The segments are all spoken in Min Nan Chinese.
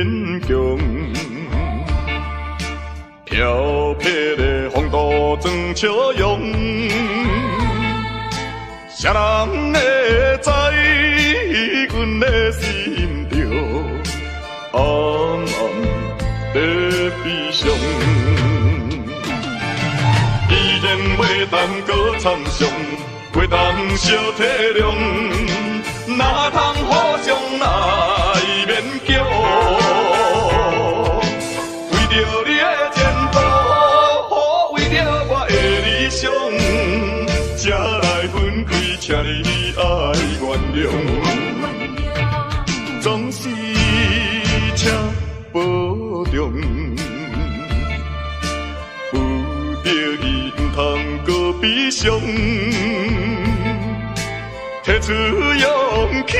堅強，飄泊的風度裝笑容，誰人會知阮的心中暗暗的悲傷？既然袂當閣參詳，袂當相體諒，哪通互相來勉強？為著你的前途，為著我的理想，才來分開，請你愛原諒。總是請保重，不得已毋通閣悲傷，提出勇氣，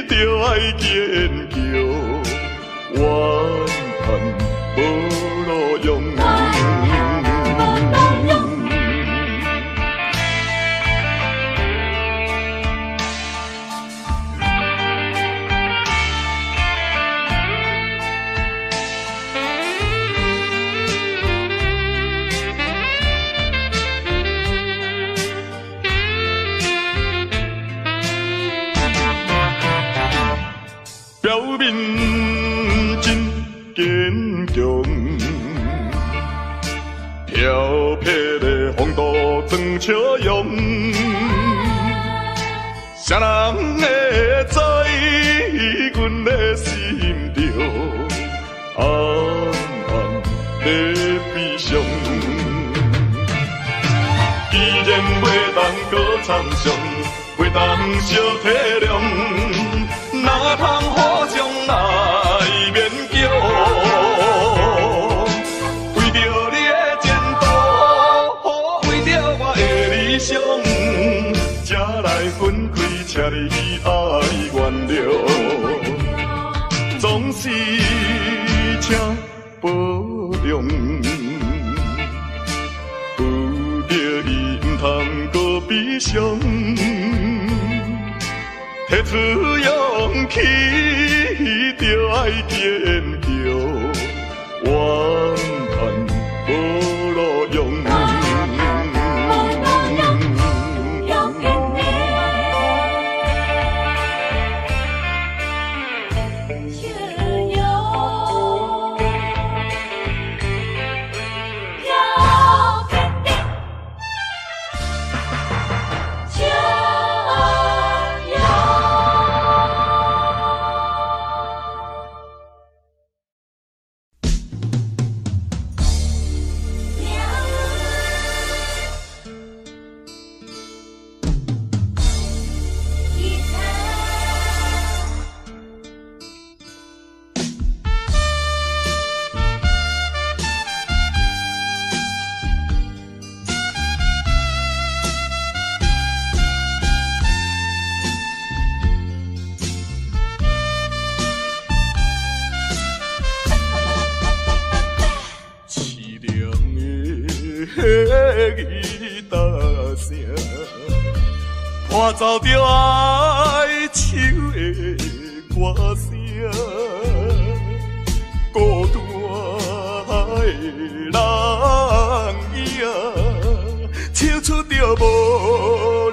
著愛堅強，怨嘆無路用。表面真堅強，飄泊的風度裝笑容，誰人會知阮的心中暗暗的悲傷？既然袂當閣參詳，袂當相體諒，哪通互相來勉強？為著你的前途，為著我的理想，才來分開，請你愛原諒。總是請保重，不得已毋通閣悲傷，提出勇氣，著愛堅強，怨嘆無路用。凄涼的吉他聲，伴奏著哀愁的歌聲，孤單的人影，唱出著無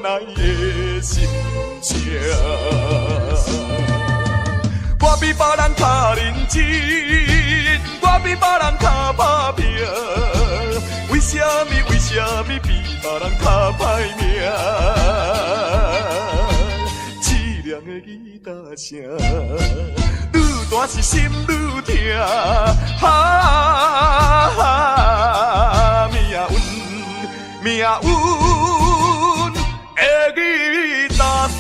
奈的心聲。我比別人較認真，我比別人較打拼，為啥物？為啥物比別人較歹命？凄涼的吉他聲，愈彈是心愈疼。哈，命運，命運的吉他聲。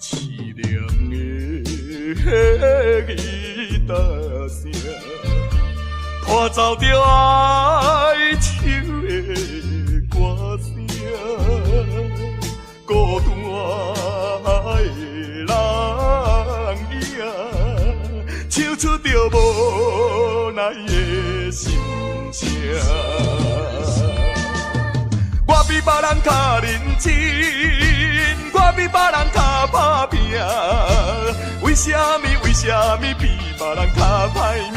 凄涼的吉他聲，伴奏著哀愁的歌聲，孤單的人影，唱出著無奈。奈的心聲。我比別人較認真，我比別人較拍拚。為啥物？為啥物比別人較歹命？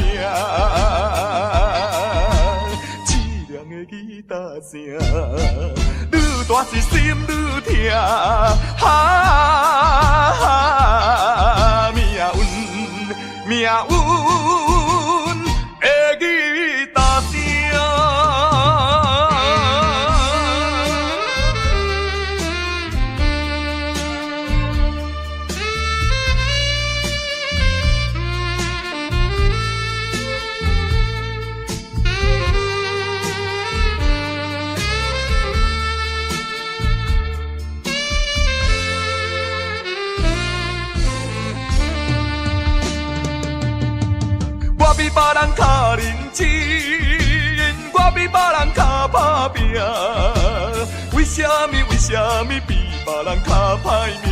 淒涼的吉他聲，愈大是心愈疼。哈，命運，命運的吉他聲。我比別人較認真，我比別人較拍拚。為啥物？為啥物比別人較歹命？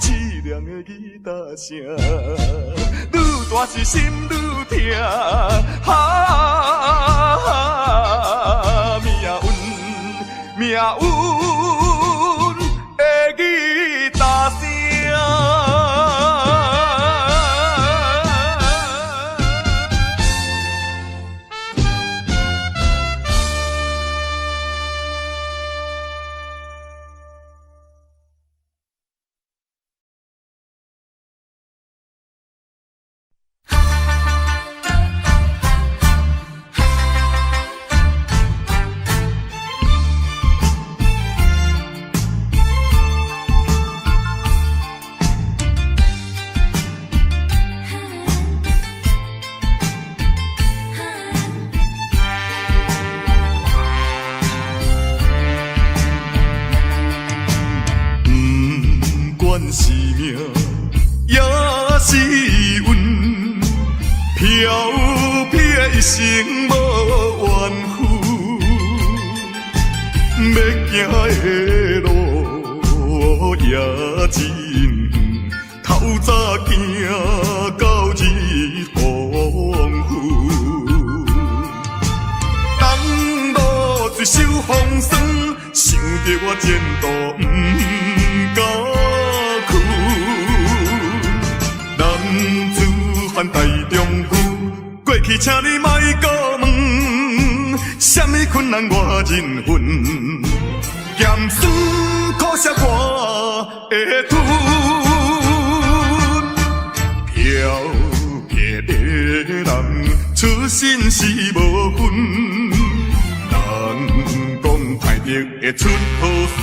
淒涼的吉他聲，愈大是心愈疼。哈，命運，命運的吉他聲。不管是命也是运，飘撇一生無緣分，欲行的路也真遠，透早行到日黃昏。東落水受風霜，想著我前途毋敢屈。男子漢大丈夫，過去請你莫閣問，啥物困難我認分，鹹酸苦澀我會吞。飄撇的人出身是無分，人講歹德會出好孫。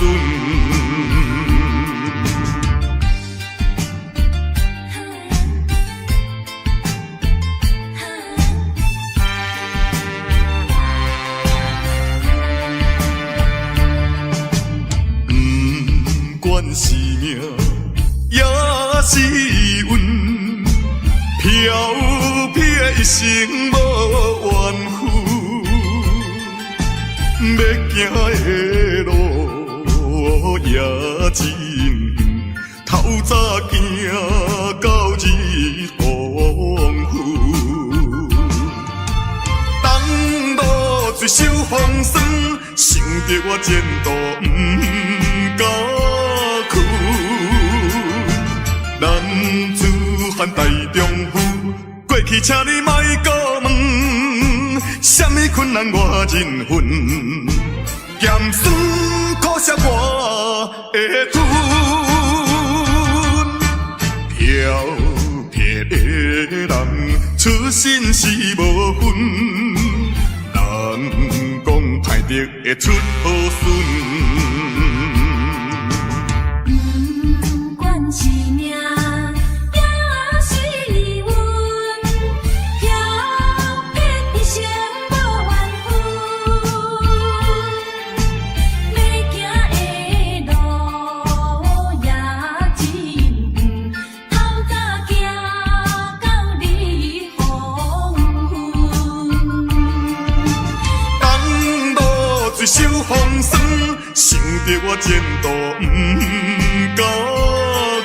不管是命也是運，飄撇一生無緣分，欲行的路也真遠，透早行到日黃昏。東落水受風霜，想著我前途毋敢屈。男子漢大丈夫，過去請你莫閣問，啥物困難我認分，鹹酸苦澀我會吞。飄撇的人出身是無分，人講歹德會出好孫。不管是命也是運，飄撇一生無緣分，欲行的路也真遠，透早行到日黃昏。東落水受風霜，想著我前途毋敢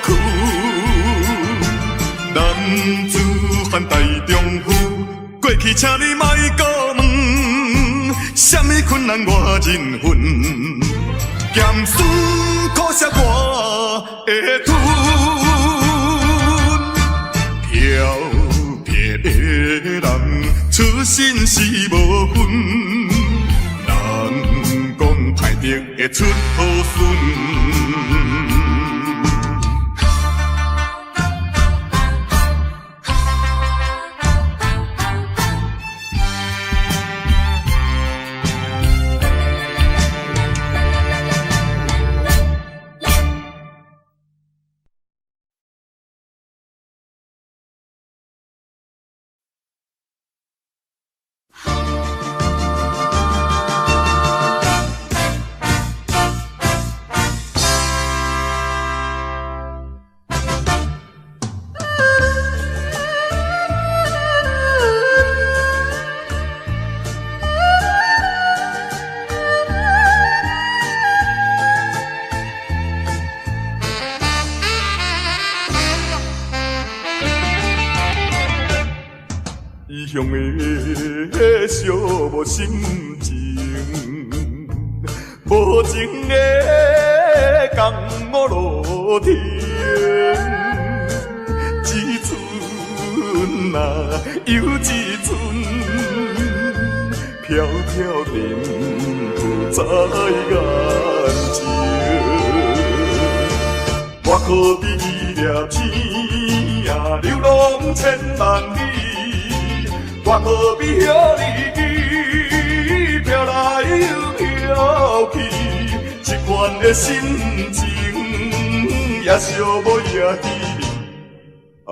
屈。男男子漢大丈夫，過去請你莫閣問，啥物困難我認分，鹹酸苦澀我會吞。飄撇的人出身是無分，人講歹德會出好孫。異鄉的寂寞心情，無情的仝我落停。一阵啊，又一阵，飘飘沉浮在眼前。我可比一粒星啊，流浪千萬里。我何必予你飄來又飄去，這款的心情也寂寞也稀微。啊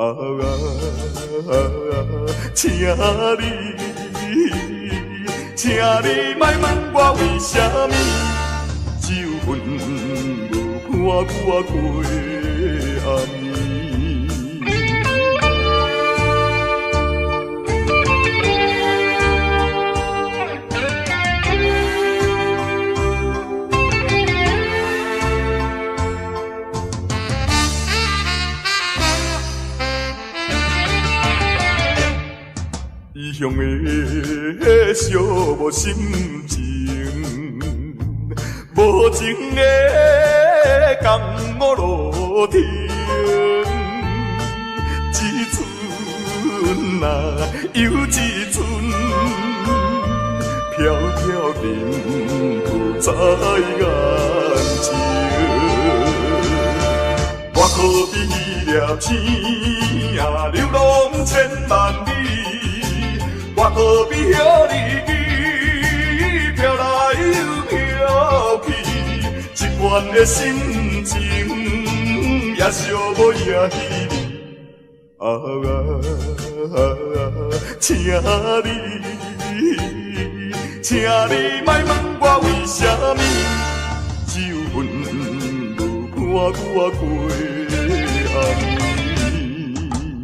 啊，請你，請你莫問我為啥物，酒粉無伴我過暗暝。異鄉的寂寞心情，無情的仝我落停。一阵啊，又一阵，飘飘沉浮在眼前。我可比一粒星啊，流浪千萬里。我何必予你飄來又飄去，這款的心情也寂寞也稀微。啊啊，請你，請你莫問我為啥物，酒粉無伴我過暗暝。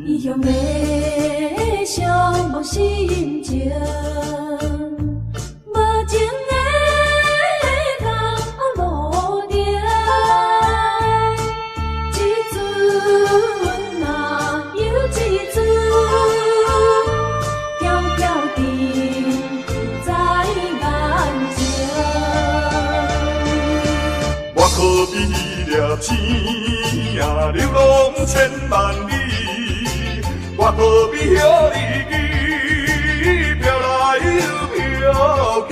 異鄉的寂寞心情，無情的仝我落停。一阵啊，又一阵，飘飘沉浮在眼前。我可比一粒星啊，流浪千萬里。我何必予你飄來又飄去，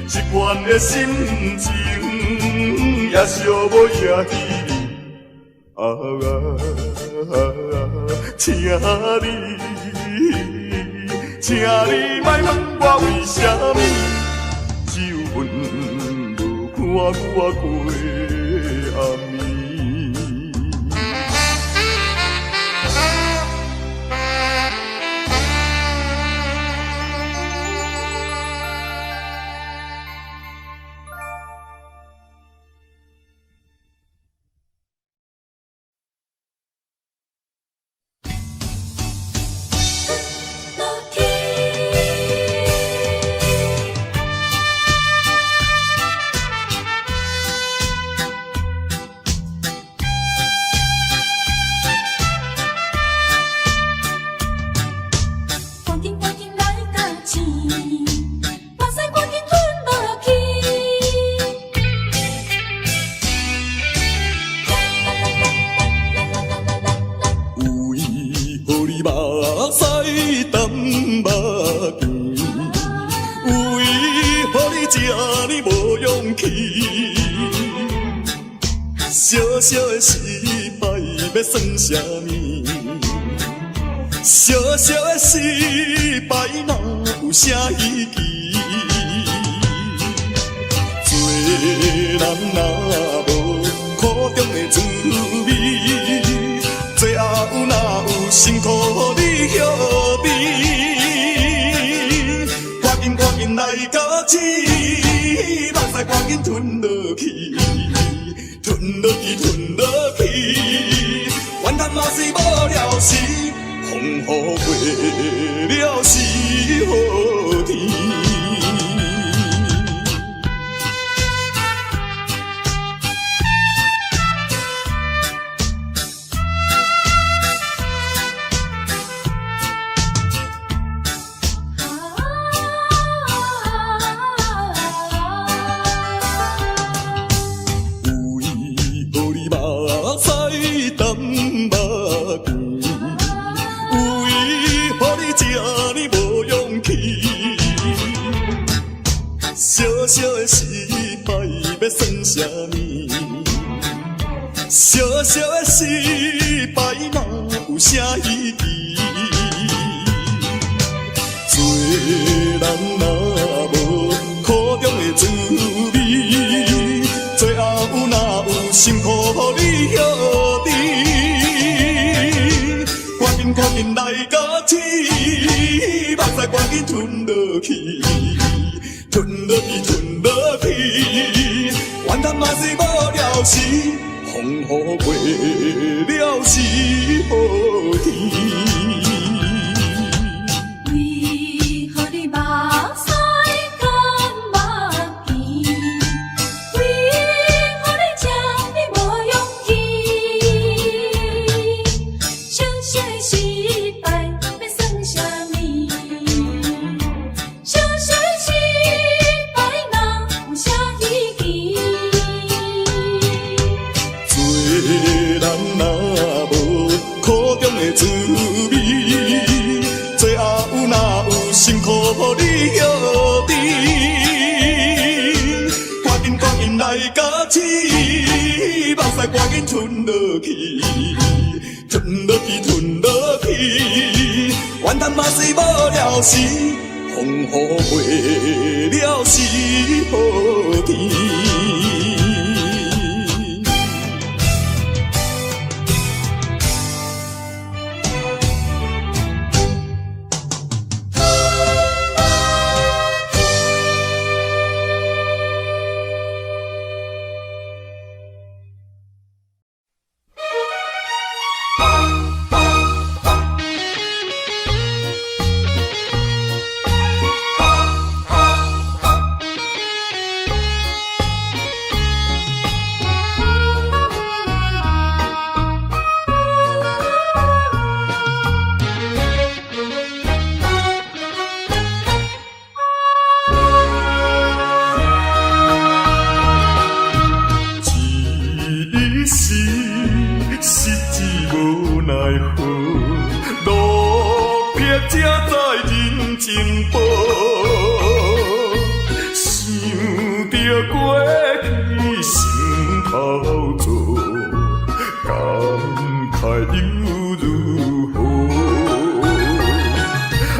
這款的心情也寂寞也稀微。啊啊，請你，請你莫問我為啥物，酒粉無伴我過暗暝。落天。你目屎澹目墘？為何你這呢無勇氣？小小的失敗欲算啥物？小小的失敗哪有啥稀奇？做人若無苦中的滋味，最後哪有心予你歇眠？趕緊趕緊來咬舌，目屎趕緊吞落去，吞落去吞落去，怨嘆嘛是無聊時，風雨過了是好天。為何你目屎澹目墘？為何你這呢無勇氣？小小的失敗欲算啥物？小小的失敗哪有啥稀奇？做人若無苦中的滋味，最後哪有心予你歇眠？趕緊趕緊來咬舌，目屎趕緊吞落去，吞落去吞落去，怨嘆嘛是無聊時，風雨過了是好天。為何你目屎乾目墘？為何你這呢無勇氣？小小的失敗欲算啥物？小小的失敗哪有啥稀奇？做人若無苦中的滋味，最後哪有心予你歇眠？趕緊趕緊來咬舌，目屎趕緊吞落去，吞落去吞落去，怨嘆嘛是無聊時，風雨過了是好天。一時失志無奈何，落魄才知人情薄。想著過去心頭做，感慨又如何？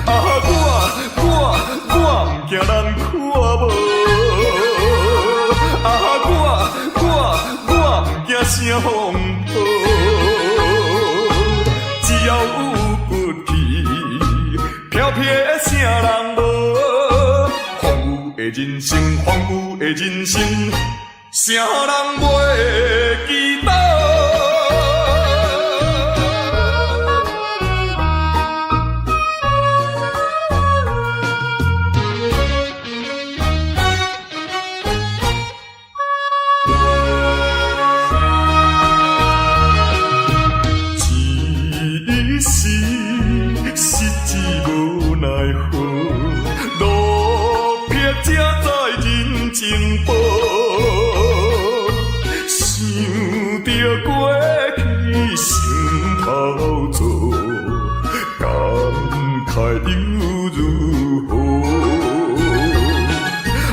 啊，我毋驚人看無。啊，我毋驚啥風波，只要有骨氣，飄撇啥人無？風雨的人生，風雨的人生，啥人袂記得？一時失志無奈何，落魄才知人情薄。想著過去心頭做，感開又如何？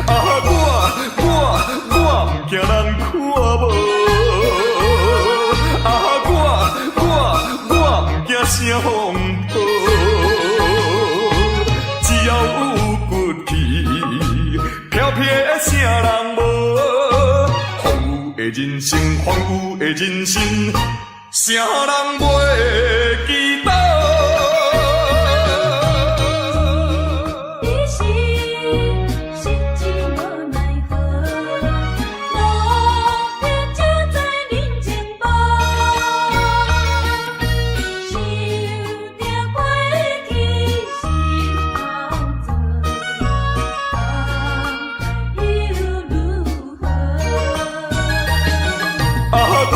啊，我我我毋驚人看無，啊，我我我毋驚啥風波，只要有骨氣，飄撇的啥人無？風雨的人生，風雨的人生，啥人袂記得？你是心情無奈何，落魄才知人情薄。想著過去心頭燥，放開又如何？啊，我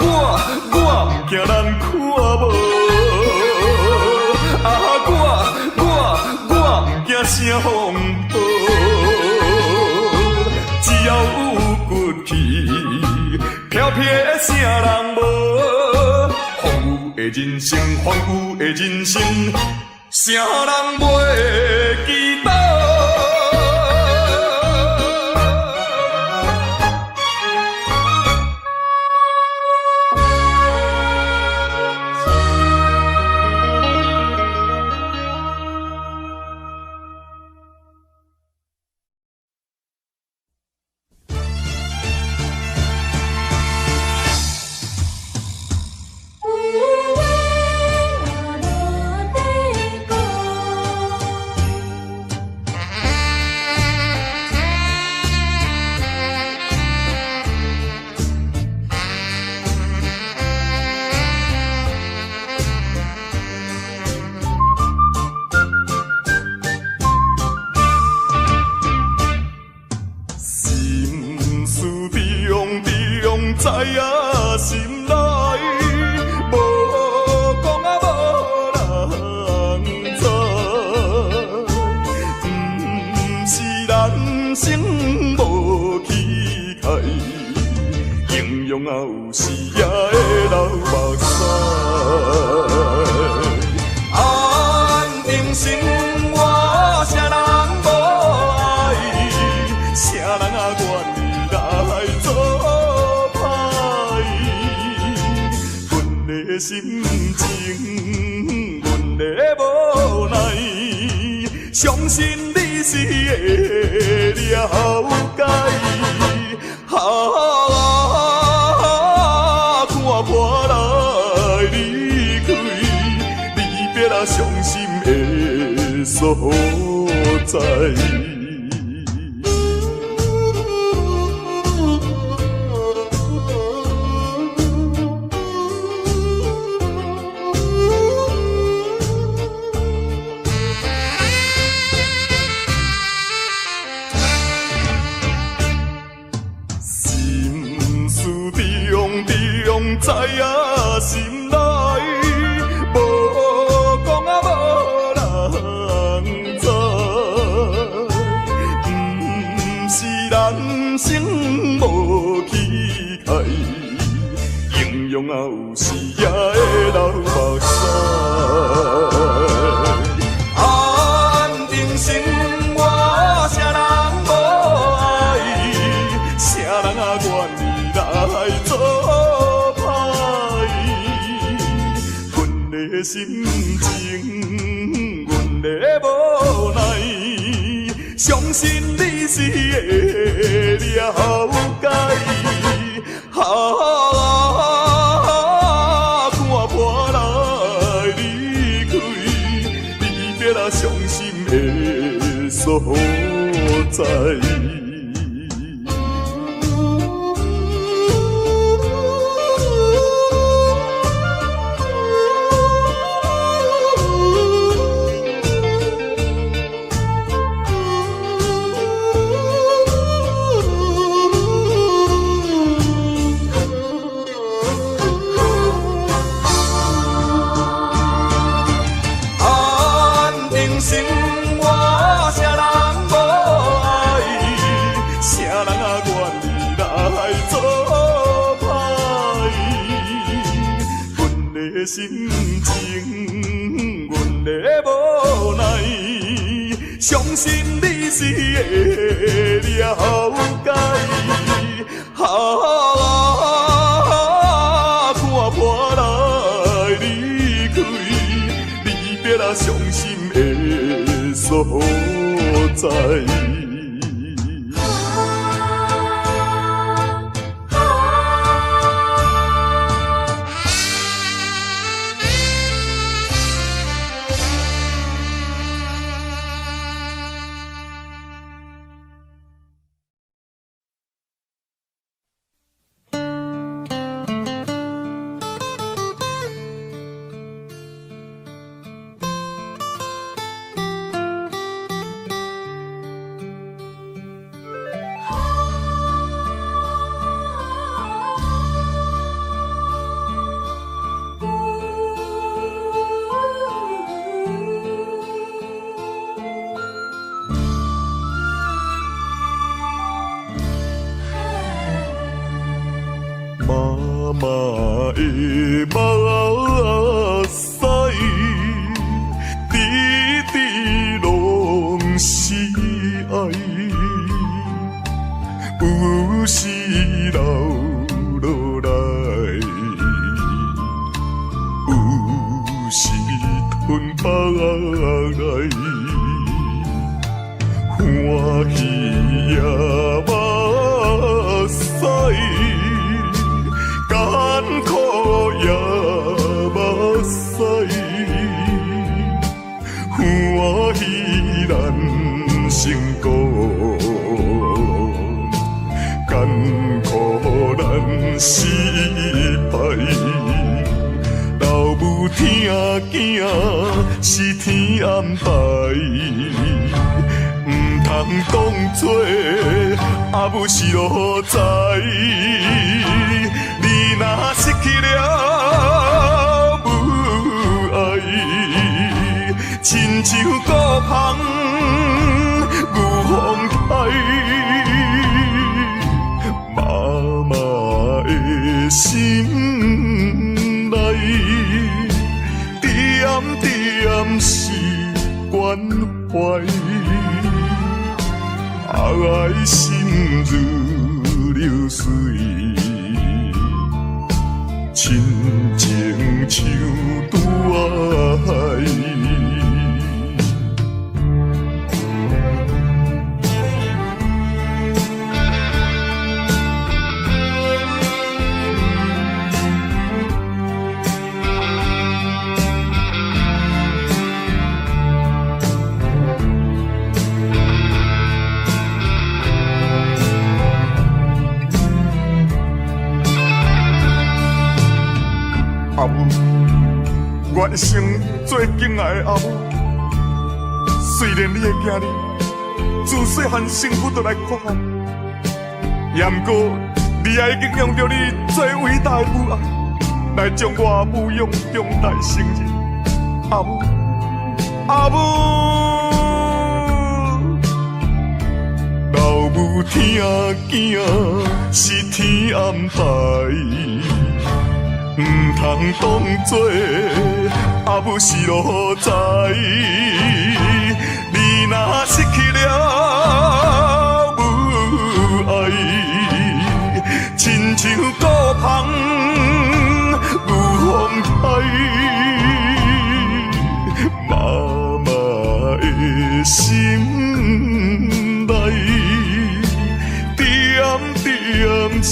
我我毋驚人看無，啊，我我我毋驚啥風波，只要有骨氣，飄撇的啥人無？風雨的人生，風雨的人生，啥人袂記得？有話啊無得講。心事重重在啊心內，無講啊無人知，毋是人生無期待，英雄啊有時也會流目屎。安定生活，啥人無愛？啥人啊願意來做歹？阮的心情，阮的無奈，相信你是會了解。啊，看破來離開，離別啊傷心的所在。心事重重在啊心內，無講啊無人知，毋是人生無期待，英雄啊有時也會流目屎。安定生活，啥人無愛？啥人啊願意來做歹？阮的心情，阮的無奈，相信你是會了解。啊，看破來離開，離別啊傷心的所在。安定生活，啥人無愛？啥人啊願意來做歹？阮的心情，阮的無相信你是會了解。啊，看破來離開，離別啦傷心的所在。媽媽的目屎，滴滴攏是愛，有時流落來，有時吞腹內，歡喜也目屎。艱苦也目屎，歡喜難成功，艱苦難失敗。老母疼囝是天安排，毋通當作阿母是奴才。你若失去了母愛，親像孤芳牛風台，媽媽的心內，點點是關懷，愛心如流水。親情像大海。阿母，我一生最敬愛的阿母，雖然你的囝兒自細漢身軀就來缺陷，也毋過你也已經用著你最偉大的母愛，來將我撫養長大成人。阿母，阿母，老母疼囝是天安排。毋通當作阿母是奴才，你若失去了母愛，親像孤芳牛風台，媽媽的心內，點點是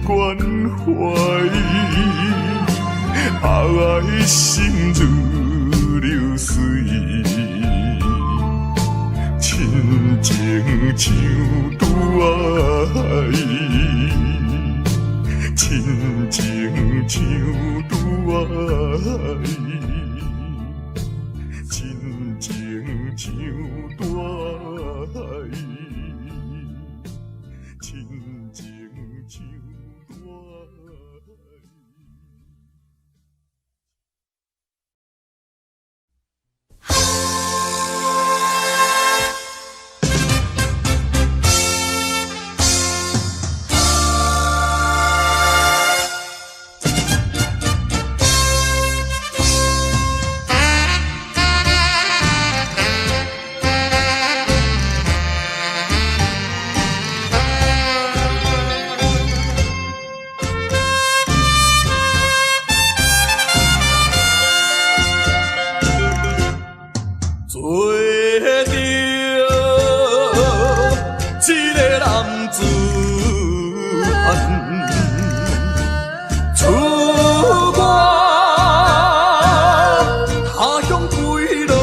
關懷。愛心如流水，親情像大海，親情像大海，親情像大海，親情像大海。做著一个男子汉，出外他乡几落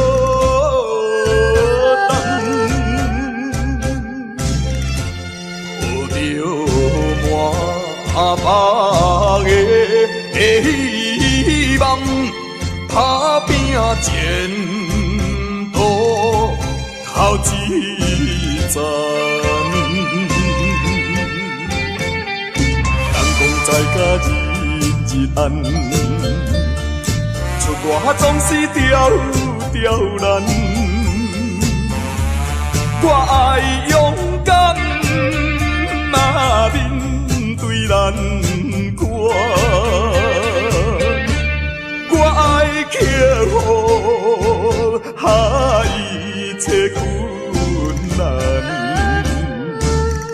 冬，抱著满腹的希望，打拼前途头一站。人讲在家日日安，出外总是条条难。我爱勇敢啊，面对难关。我爱克服一切困难。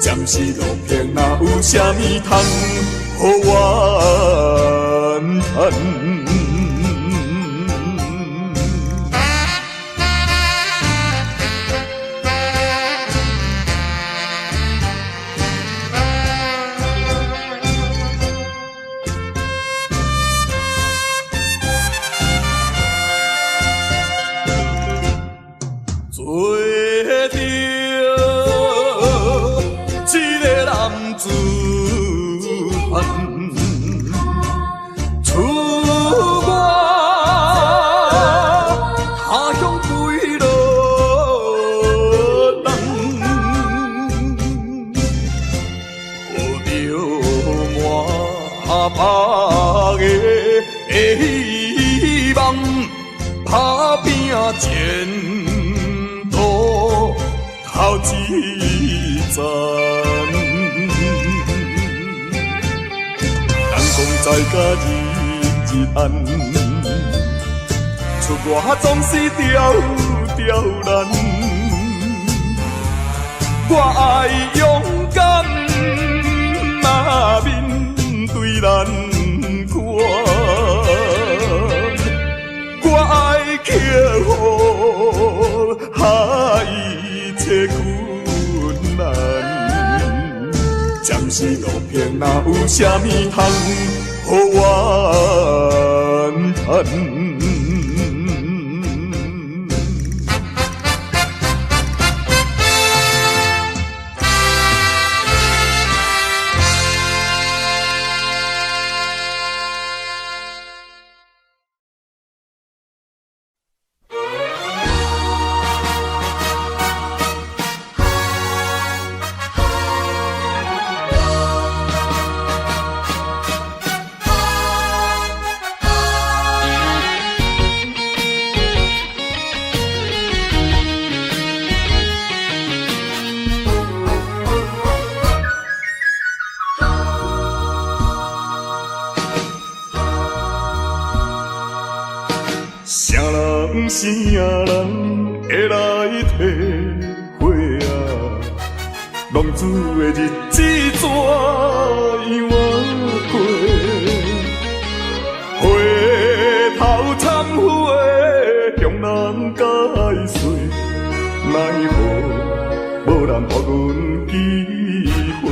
暂时路平，若有啥物通予怨叹？做著一个男子汉，出外他乡几落冬，抱著满腹的希望，打拼前途头一站。人讲在家日日安，出外总是条条难。我爱勇敢啊，面对难关。我爱克服一切困难。暂时路平，若有啥物通予怨叹？啥人啥人会来体会啊？浪子的日子怎样过？回头忏悔向人解释，奈何无人予阮机会。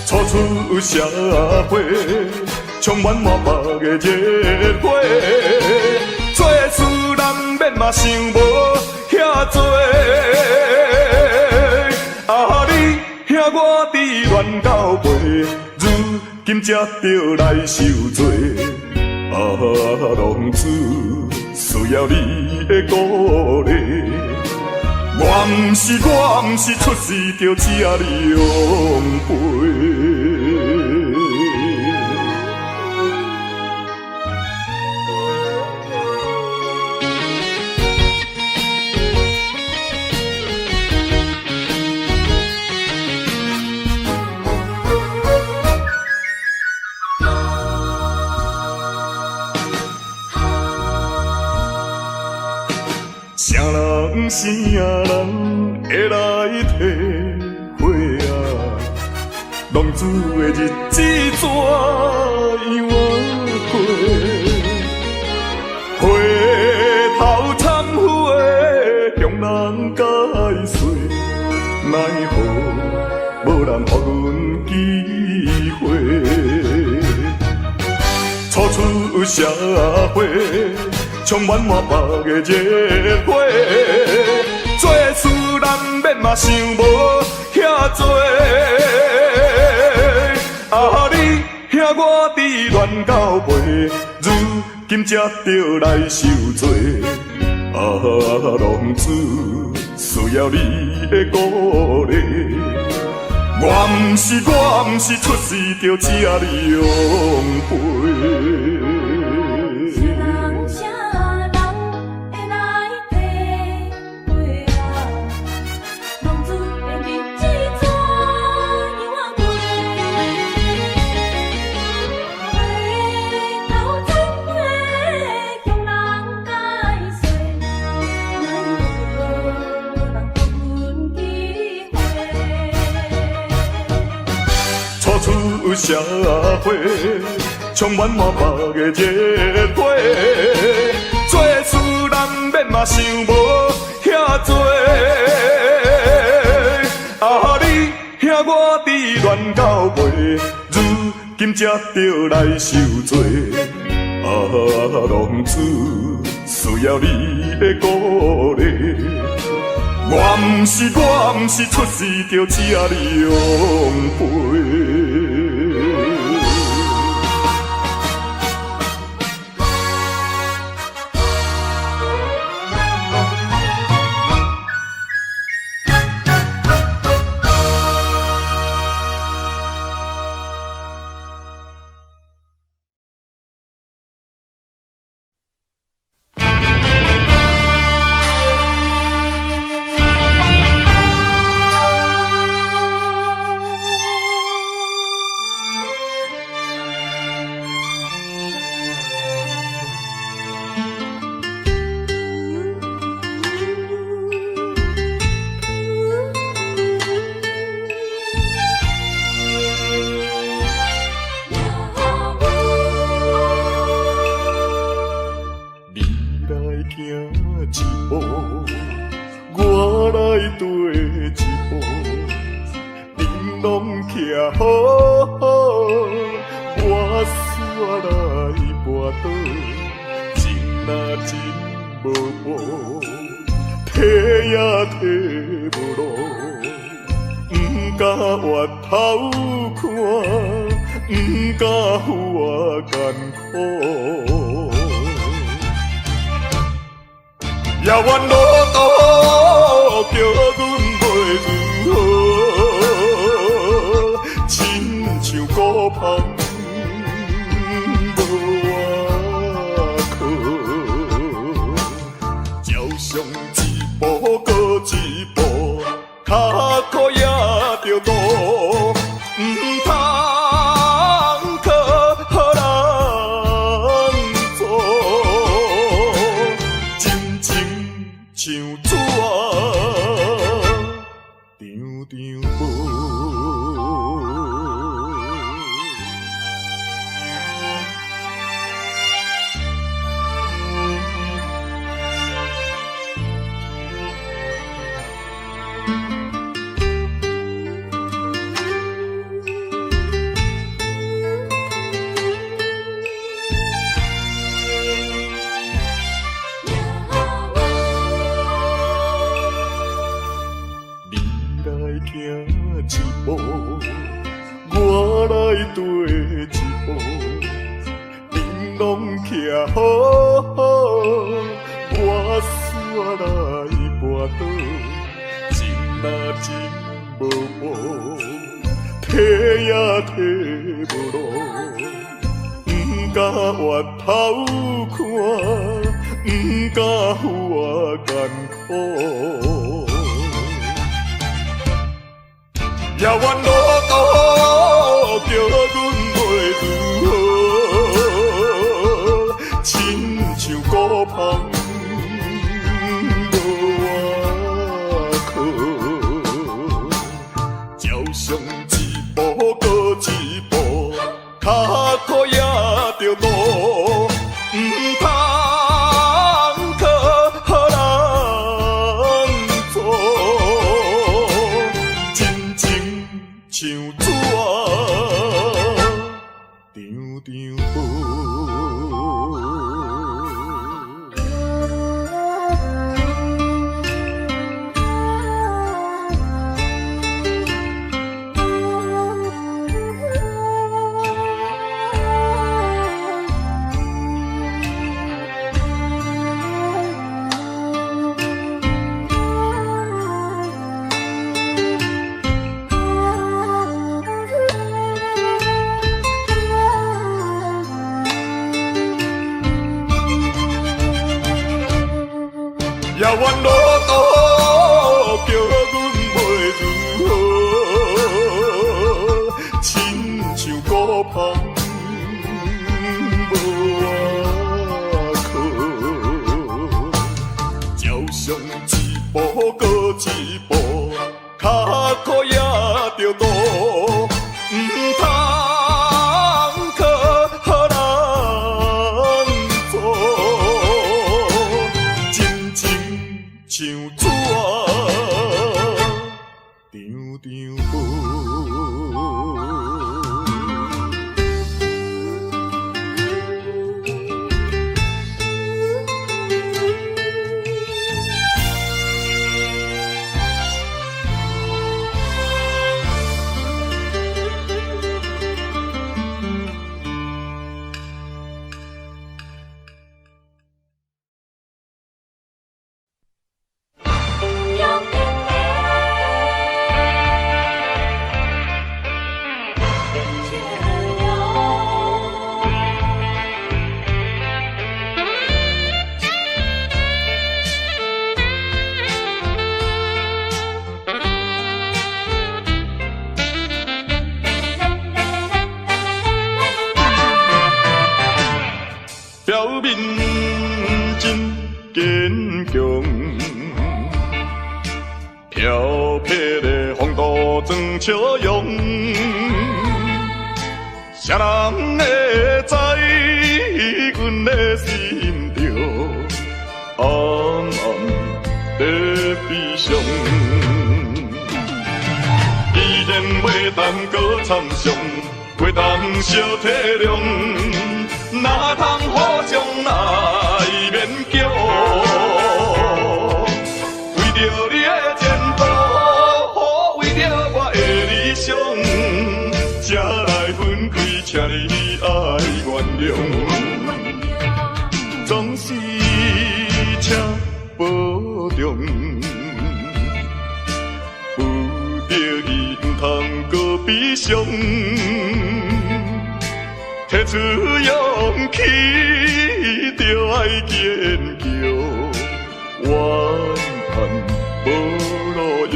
初出社会，充满满腹的热血，做事难免嘛想无遐济。啊，你兄我伫乱交陪，如今才著来受罪。啊，浪子需要你的鼓励。我毋是出世就这呢狼狈。啥人啥人会来体会啊？浪子的日子怎样过？回头社會，充滿滿腹的熱血，做事難免嘛想無遐濟。啊，你兄我弟亂交陪，如今才著來受罪。啊，浪子需要你的鼓勵。我毋是出世就這呢樣肥。啥人啥人會來體會啊？浪子的日子怎樣啊過？回頭總會向人解說，咱無人予阮機會。初出社會，充滿滿腹的熱血，做事難免嘛想無遐濟。啊，你兄我弟亂交陪，如今才著來受罪。啊，浪子需要你的鼓勵。我毋是出世就這呢樣肥。你來行一步，我來綴一步，燈籠徛好好，我煞來跋倒，情若真無報，提也提無落，毋敢回頭看，毋敢予我艱苦。遙遠路途叫阮袂如何，親像孤帆無倚靠，照上一步閣一步，跤苦也著渡，毋通靠人阻。真情像紙，張張薄。你來行一步，我來綴一步，燈籠徛好好，我煞來跋倒，情若真無報，提也提無落，毋敢回頭看，毋敢予我艱苦。遙遠路途叫阮袂如何，親像孤帆無倚靠，照上一步閣一步，跤苦也著渡，毋通靠人阻。真情像紙，張張薄。遙遠路途叫阮袂如何，親像孤帆無倚靠，照相一步閣一步，跤苦也著倒，毋通靠人做，真情像纸仔，張張薄。表面真堅強，飄撇的風度裝笑容，誰人會知阮的心中暗暗的悲傷？既然袂當閣參詳，袂當相體諒，哪通互相來勉強？為著你的前途，為著我的理想，才來分開，請你愛原諒。總是請保重，不得已毋通閣悲傷。提出勇氣，著愛堅強，怨嘆無路用。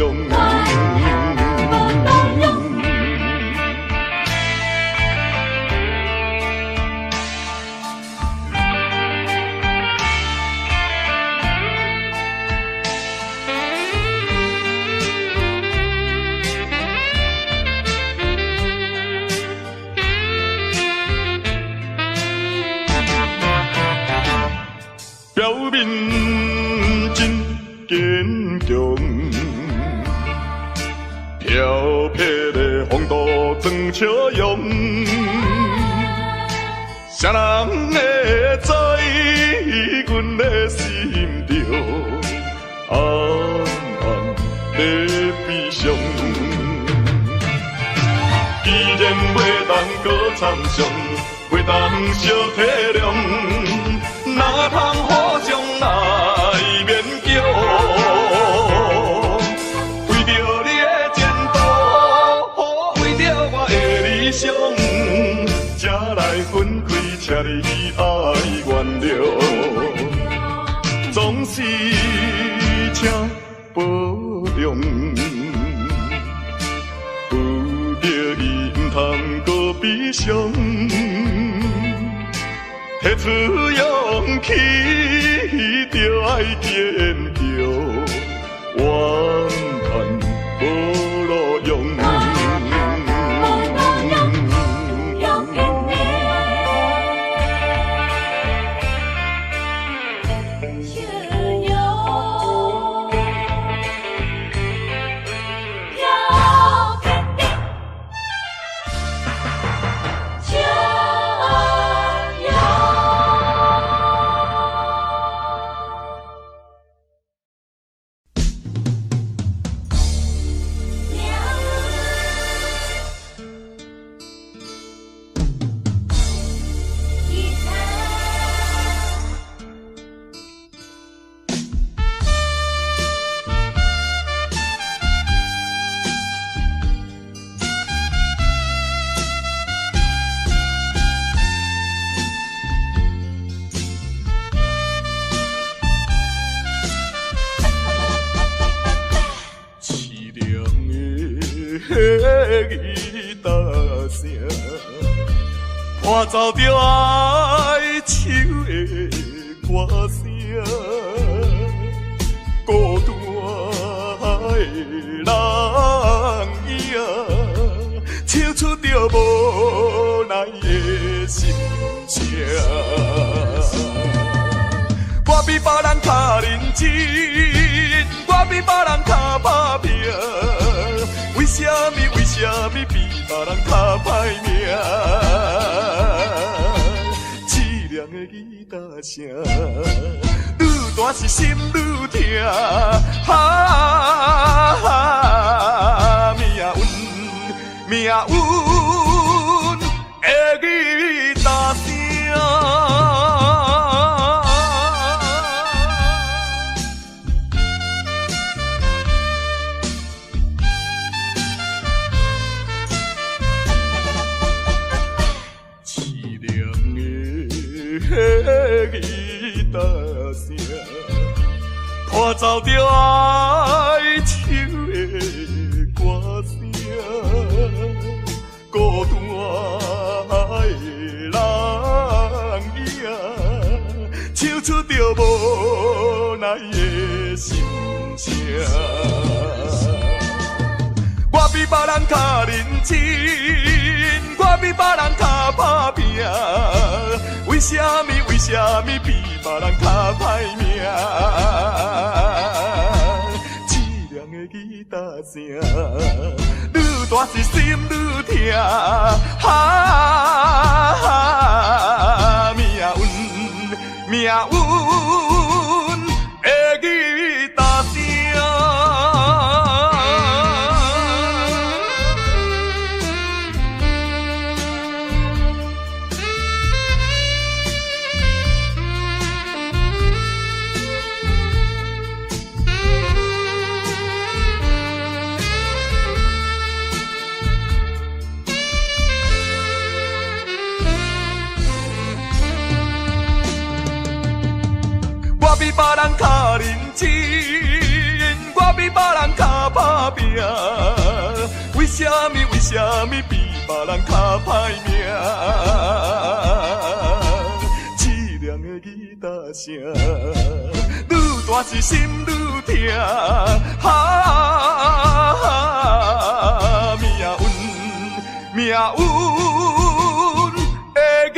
表面真堅強，飄撇的風度裝笑容，誰人會知阮的心中暗暗的悲傷？既然袂當閣參詳，袂當相體諒，哪通互相來勉強？為著你的前途，為著我的理想，才來分開，請你愛原諒。總是請保重，不得已毋通閣悲傷。提出勇氣，著愛堅強，怨嘆無路用。吉他聲，伴奏著哀愁的歌聲，孤單的人影，唱出著無奈的心聲。我比別人較認真，我比別人較打拼，為啥物？為啥物比別人較歹命？淒涼的吉他聲，愈大是心愈疼。哈，命運，命運的吉他聲。淒涼的吉他聲，伴奏著哀愁的歌聲，孤單的人影，唱出著無奈的心聲。我比別人較認真，我比別人較打拼，為啥物？為啥物比別人較歹命？淒涼的吉他聲，愈大是心愈疼。哈，命運，命運的吉他聲。我比別人較認真，我比別人較打拼，為啥物？為啥物比別人較歹命？淒涼的吉他聲，愈大是心愈疼。哈，命運，命運的吉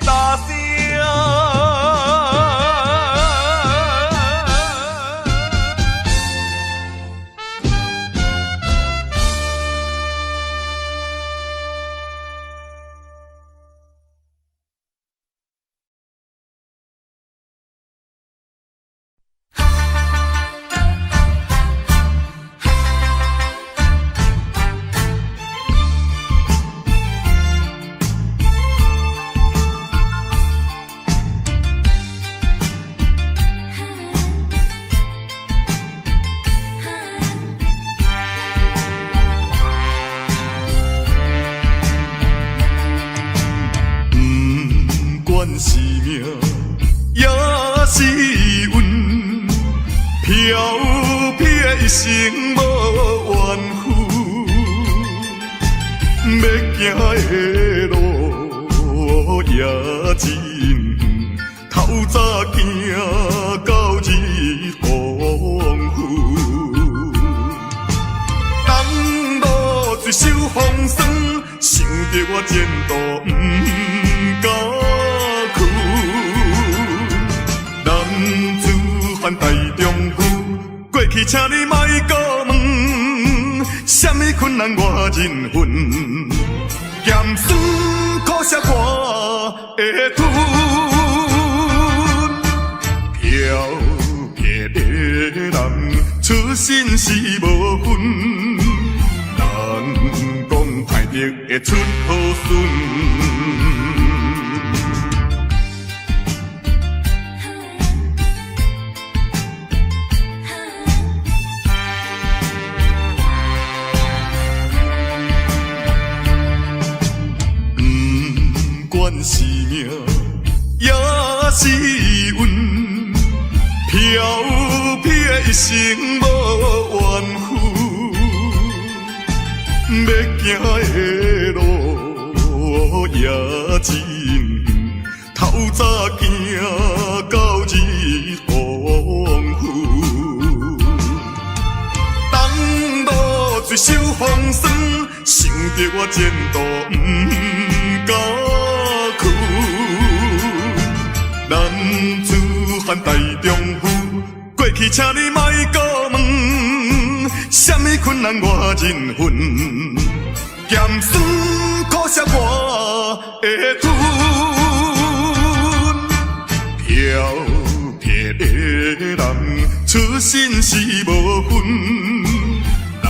他聲。不管是命也是运，飘撇一生無怨负，欲行的路也真远，透早行到日黄昏。东落水受风霜，想著我前途毋敢屈。男子汉大丈夫，过去请你莫阁问，啥物困难我忍分，咸酸苦涩我会吞。飘撇的人出身是無分，人講歹德會出好孫。不管是命也是運，飄撇一生無怨婦，欲行的路也真远，透早行到日黃昏。東落水受風霜，想著我前途毋敢屈。男子漢大丈夫，過去請你莫閣問，啥物困難我認分，鹹酸苦澀我會吞。飄泊的人出身是無分，人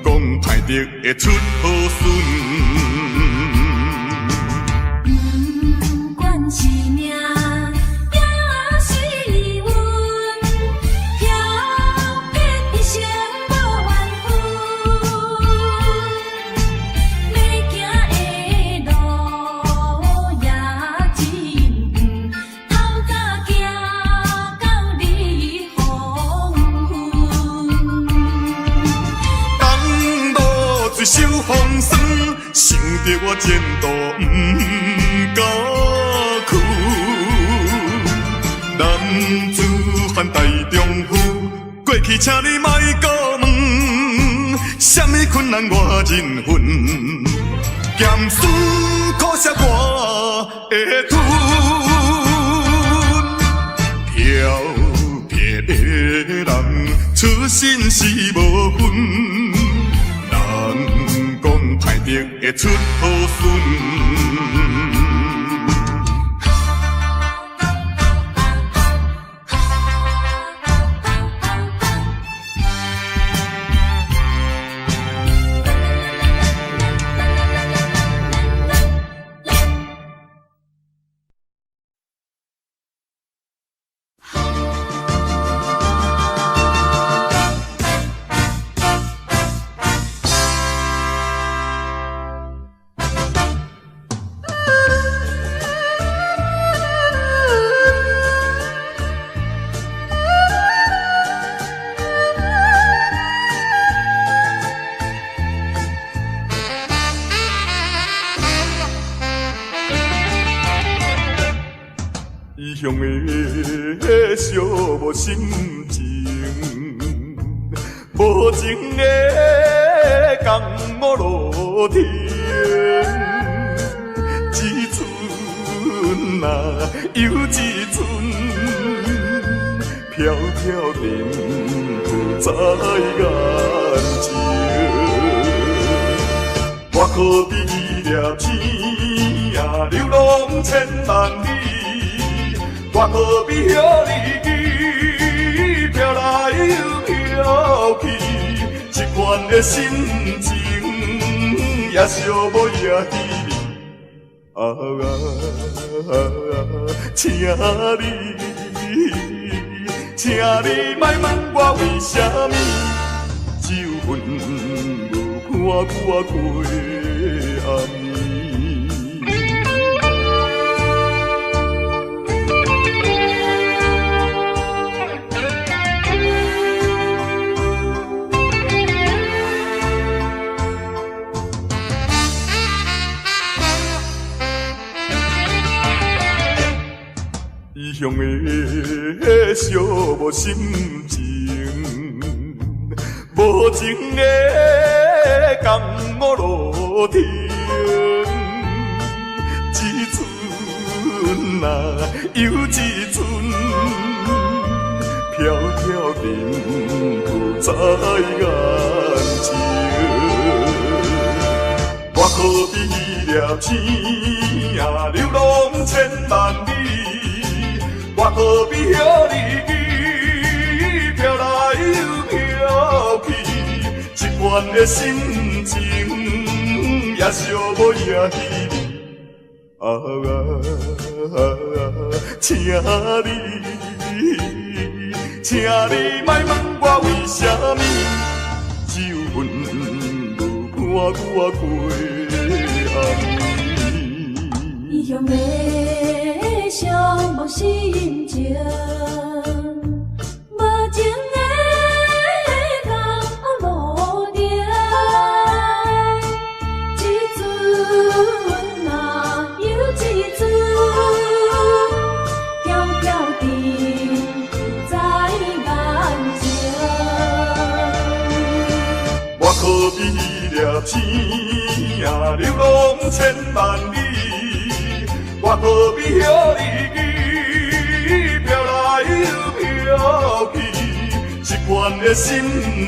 講歹德會出好孫。不管是命，抑是運，飄泊一生無緣分。欲行的路也真遠，透早行到日黃昏。東落水受風霜，想著我前途毋敢屈。男子漢大丈夫，過去請你莫閣問，啥物困難我認分，鹹酸苦澀我會吞。飄泊的人出身是無分，人講歹德會出好孫。異鄉的寂寞心情，無情的共我落停。一阵啊，又一阵，飘飘沉浮在眼前。我可比一粒星啊，流浪千萬里。我可比予你飄來又飄去，這款的心情也寂寞也凄美。啊啊，請你，請你莫問我為啥物，酒粉無伴我過暗暝。異鄉的寂寞心情，無情的共我落停。一阵啊，又一阵，飘飘沉浮在眼前。我可比一粒星啊，流浪千萬里。我可比予你飄來又飄去，這款的心情也寂寞也凄美。啊啊，請你，請你莫問我為啥物，酒粉無伴我過暗暝。異鄉的寂寞心情，無情的共我落停。比粒星啊，流浪千萬里，我何必予你記，飄來又飄去，這款的心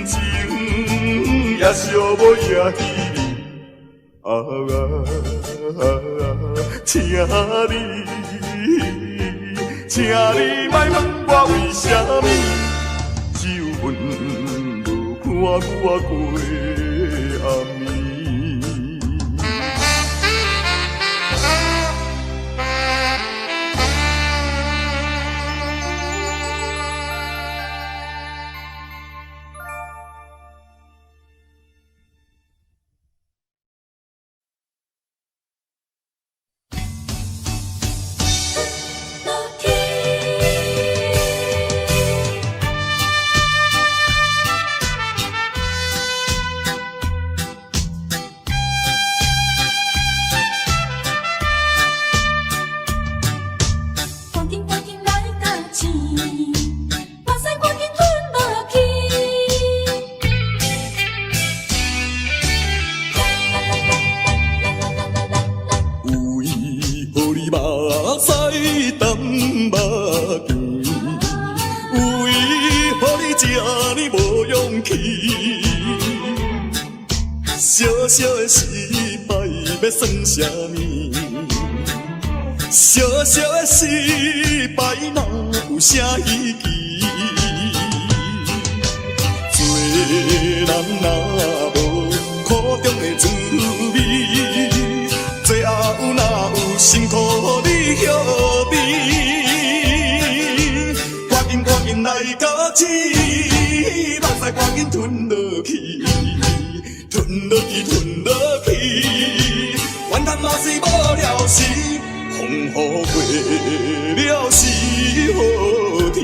情也惜無也稀微。啊啊，請你，請你莫問我為啥物，只有阮無伴我過暗暝。落天。趕緊趕緊來甲醒，目屎趕緊吞落去。為何你目屎澹目甜？為何你這呢無勇氣？小小的失敗欲算啥物？小小的失敗哪有啥稀奇？做人若無苦中的滋味，最後哪有心苦你歇暝？趕緊趕緊來甲醒，目屎趕緊吞落去，吞落去吞落去，怨嘆嘛是無了時，風雨過了是好天。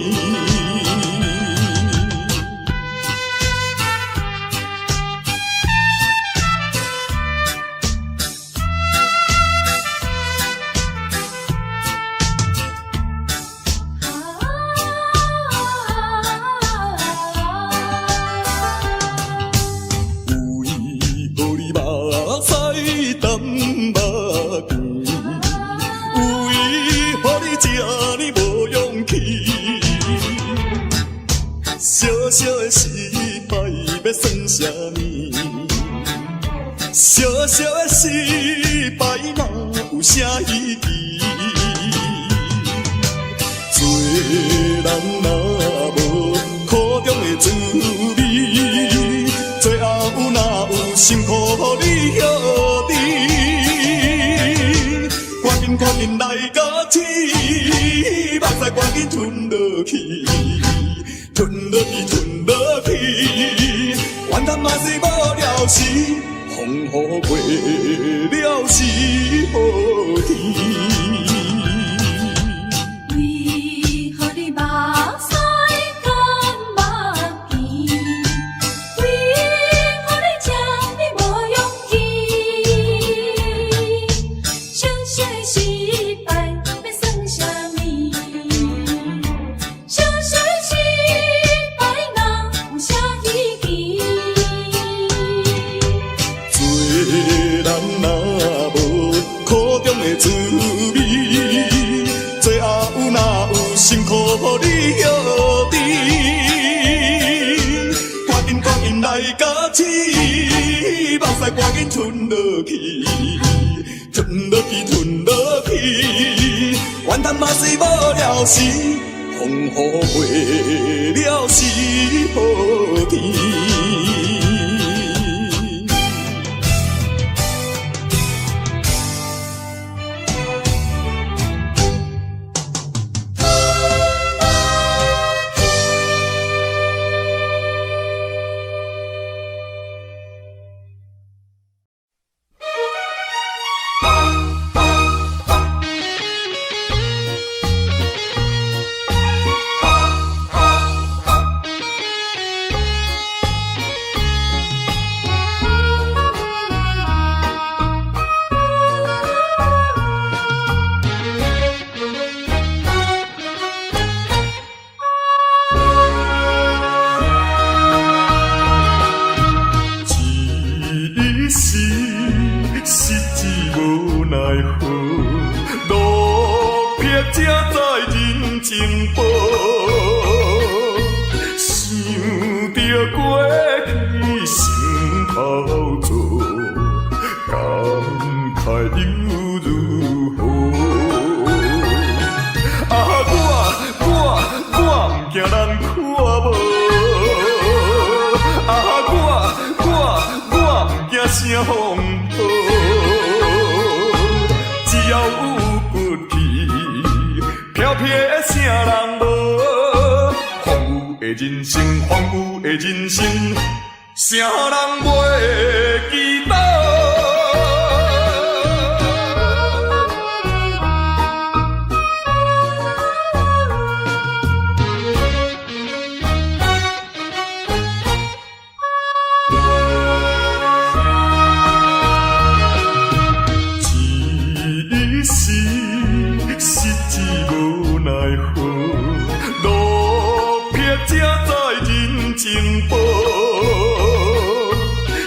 為何你目屎澹目甜？為何你這呢無勇氣？小小的失敗欲算啥物？小小的失敗哪有啥稀奇？做人若無苦中的滋味，最後哪有心苦你歇暝？趕緊趕緊來甲醒，目屎趕緊吞落去，吞落去吞落去，怨嘆嘛是無了時，風雨過了是好天。為何你目屎乾目甜？為何你這呢無勇氣？小小的失敗欲算啥物？小小的失敗哪有啥稀奇？做人若無苦中的滋味，最後哪有心苦你歇暝？趕緊趕緊來甲醒，目屎趕緊吞落去，吞落去吞落去，怨嘆嘛是無了時，風雨過了是好天。驚人看無。啊，我毋驚啥風波，只要有骨氣，飄撇的啥人無。風雨的人生，風雨的人生，啥人袂記得？一時失志無奈何，落魄才知人情薄。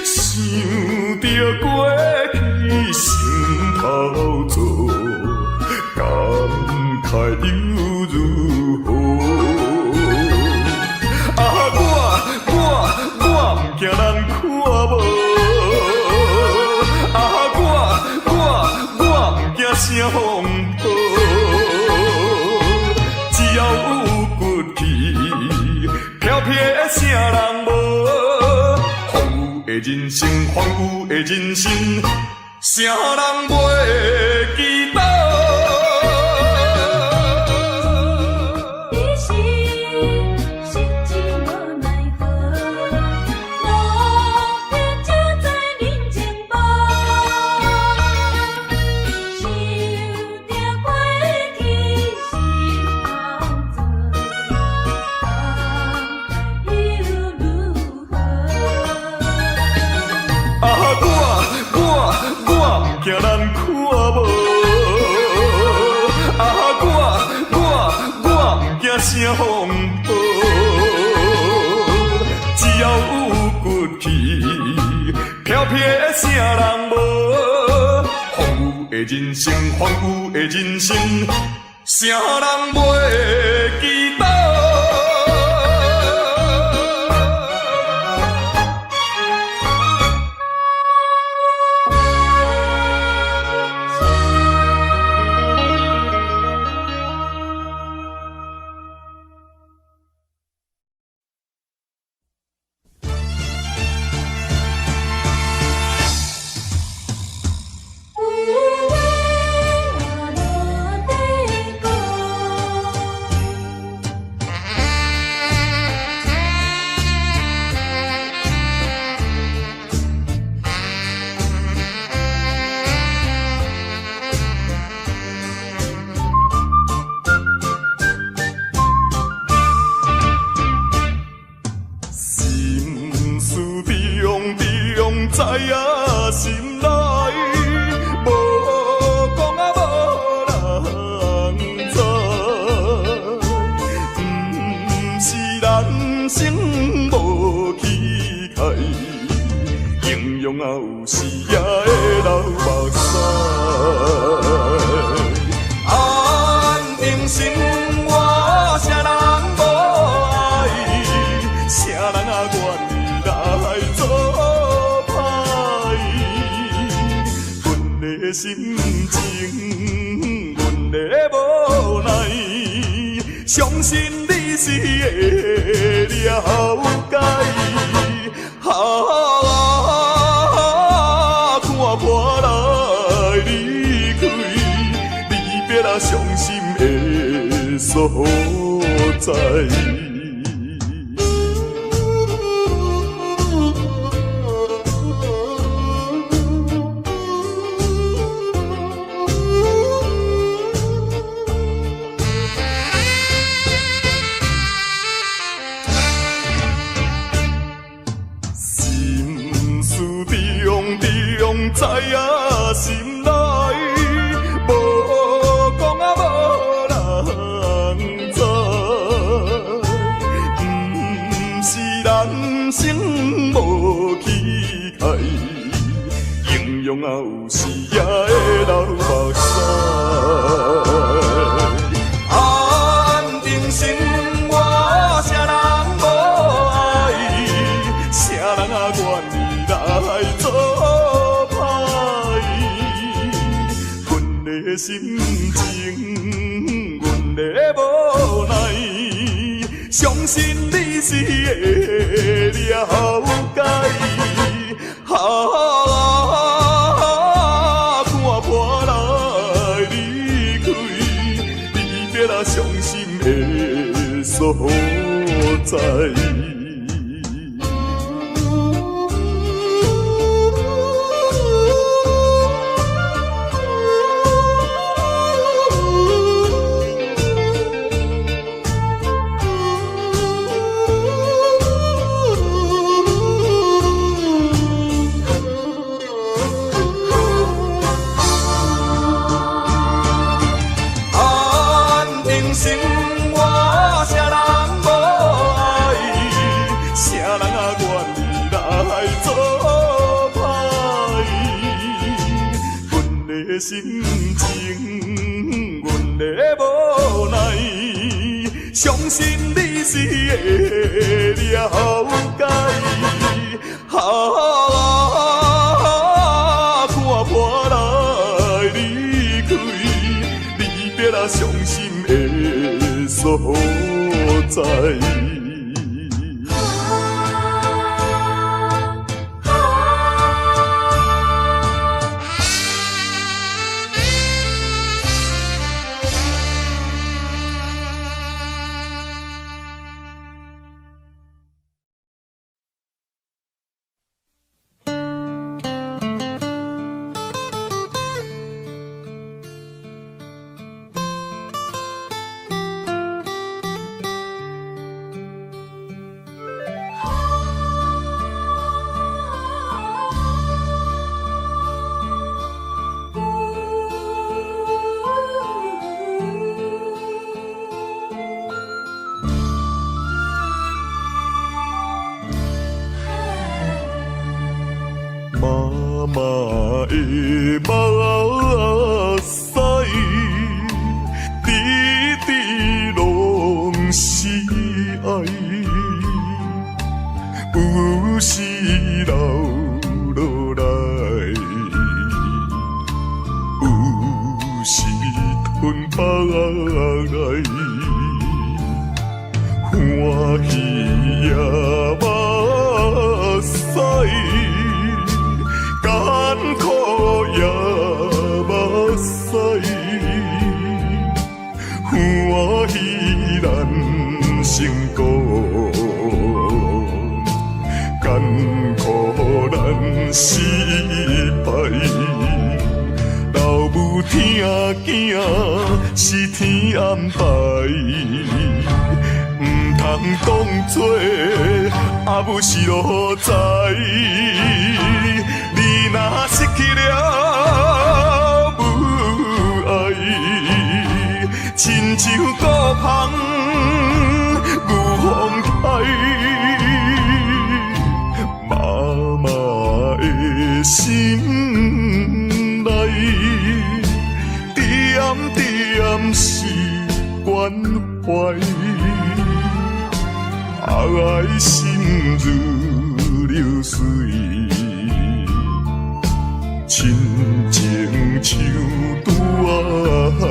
想著過去心頭燥，感慨又如何？啊，我毋驚人看無。啊，我毋驚啥風波，只要有骨氣，飄撇的啥人無。風雨的人生，風雨的人生，啥人袂記得？一時失志無奈何，落魄才知人情薄。想著過去心頭燥，感慨又如何？啊，我毋驚人看無。啊，我毋驚啥風波，只要有骨氣，飄撇的啥人無。風雨的人生，風雨的人生，啥人袂記得？有話無得講。心事重重在啊心內，無講啊無人知，毋是人生無期待，英雄啊有時也會流目屎。安定心，我啥人無愛，啥人啊願意來做歹？阮的心情，阮的無奈，相信你是會了解。啊，看破來離開，離別啊傷心的所在。心事重重在啊心內，無講啊無人知，毋是人生無期待，英雄啊有時也會流目屎。安定心，我啥人無愛，啥人啊願意來做歹？阮的心情，阮的無奈，相信你是會了解。啊，看破來離開，離別啦傷心的所在。安定生活，啥人無愛？啥人啊願意來做歹？阮的心情，阮的無奈，相信你是會了解。啊，看破來離開，離別啦傷心的所在。媽媽的目屎，滴滴攏是愛，有時流落來，有時吞腹內，歡喜也目屎。艱苦也目屎，歡喜難成功，艱苦難失敗。老母疼囝是天安排，毋通當作阿母是奴才。你若失去了母愛，親像孤芳牛風台，媽媽的心內，點點是關懷，愛心如流水。親情像大海。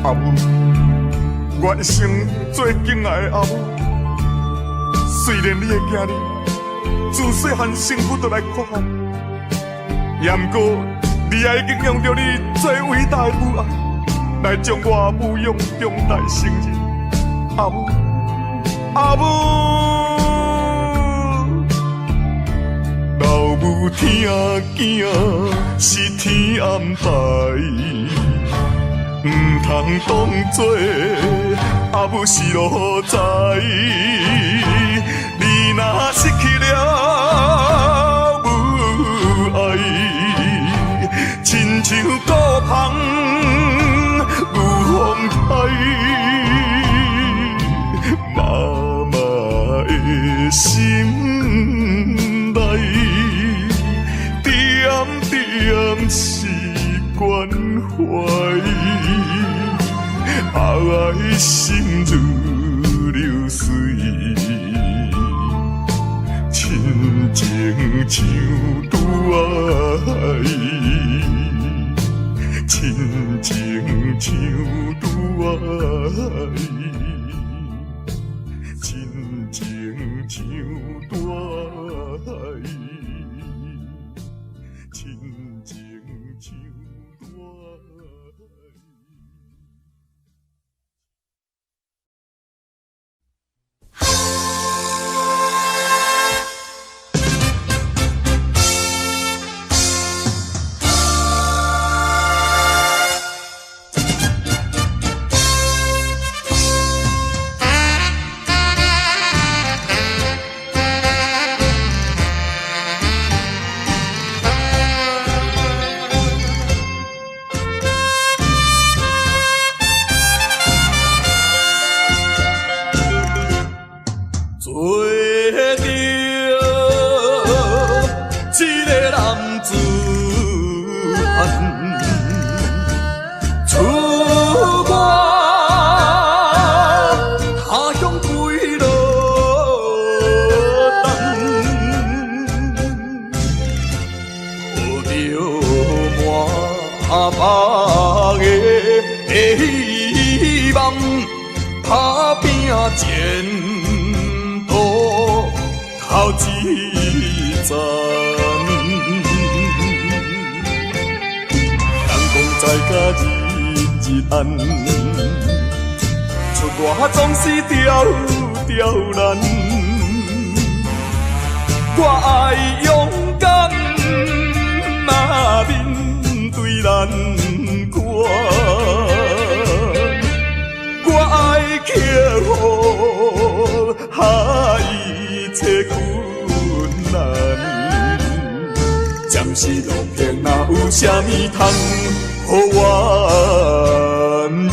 阿母，我一生最敬愛的阿母，雖然你的囝兒自細漢身軀就來缺陷，也毋過你也已經用著你最偉大的母愛，來將我撫養長大成人。阿母，阿母，老母疼囝是天安排。毋通當作阿母是奴才，你若失去了母愛，親像孤芳牛風台，媽媽的心內，愛心如流水，親情像拄仔親情像拄仔親情像大海，親情像大海。做著一个男子漢，出外他鄉幾落冬，抱著滿腹的希望，打拼前途頭一層。人講在家日日安，出外總是條條難。我愛勇敢啊，面對難關。我愛克服一切困難。暫時路平，若有啥物通予怨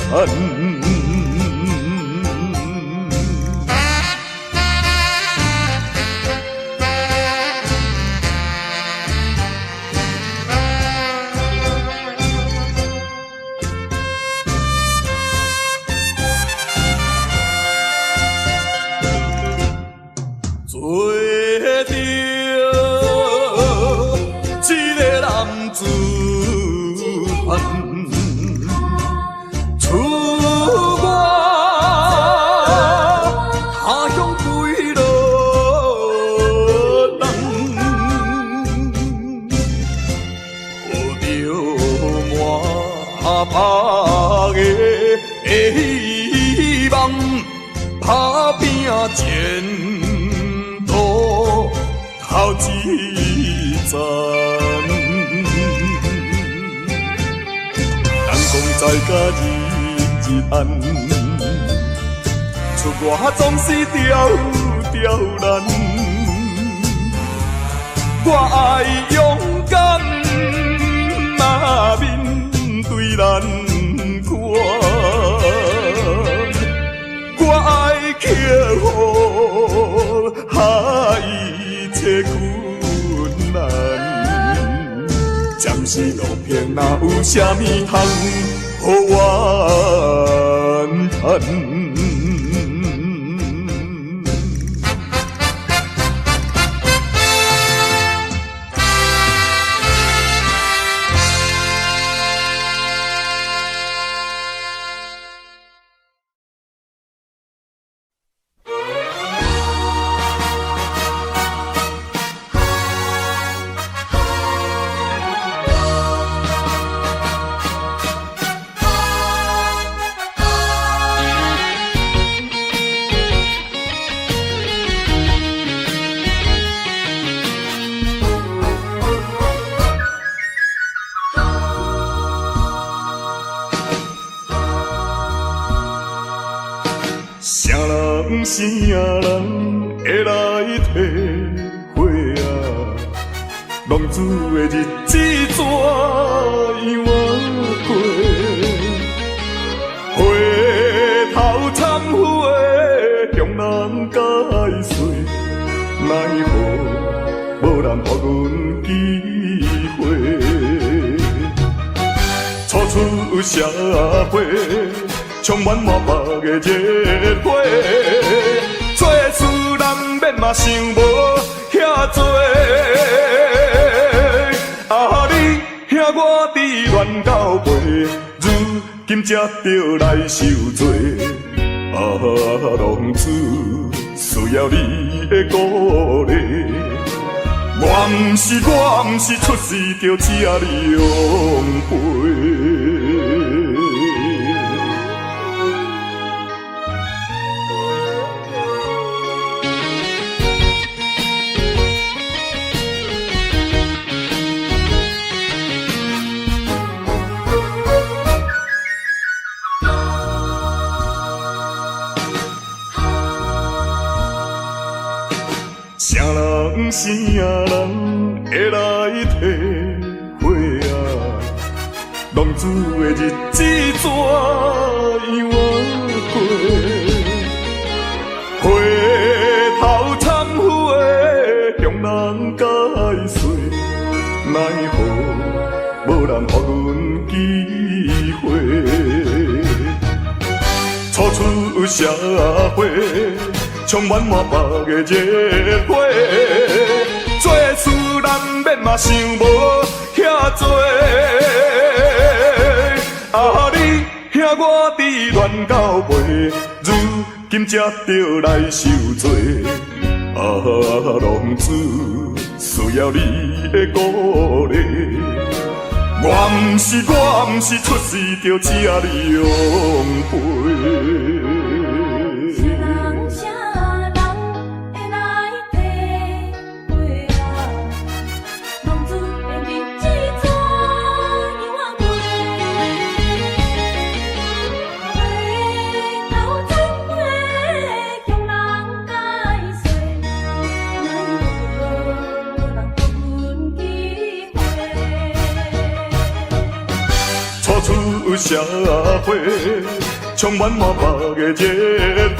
嘆？做著一個男子漢，出外他鄉幾落冬，抱著滿腹的希望，打拼前途頭一層。人講在家日日安，出外總是條條難。我愛勇敢啊，面對難關。我愛克服一切困難。暫時路平，若有啥物通予怨嘆？啥人啥人會來體會啊？浪子的日子怎樣過？回頭懺悔，向人解釋，奈何無人予阮機會。初出社會，充滿滿腹的熱火。做事難免嘛想無遐濟。啊，你兄我佇亂交陪，如今才著來受罪。啊，浪子需要你的鼓勵。我毋是出世就這呢樣肥。啥人啥人會來體會啊？浪子的日子怎樣仔過？回頭懺悔向人解釋，奈何無人予阮機會。初出社會，充滿滿腹的熱火，做事難免嘛想無遐濟。啊，你兄我佇亂交陪，如今才著來受罪。啊，浪子需要你的鼓勵。我毋是出世就這呢樣肥。啥人啥人會來體會啊？浪子的日子怎樣仔過？回頭懺悔向人解釋，奈何無人予阮機會。初出社會，充滿滿腹的熱火，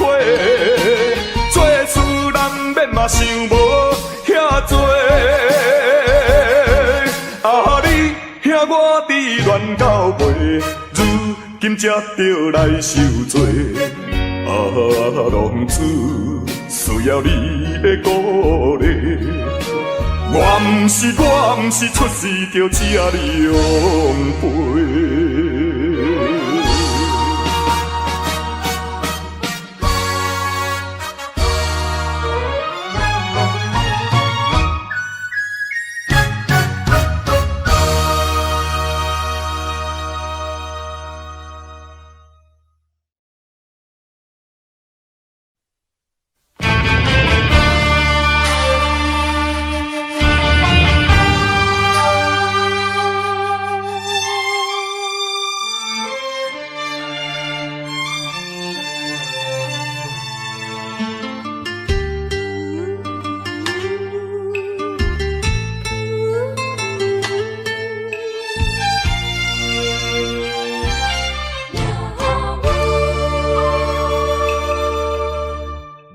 做事難免嘛想無遐濟。啊，你兄我佇亂交陪，如今才著來受罪。啊，浪子需要你的鼓勵。我毋是出世就這呢樣肥。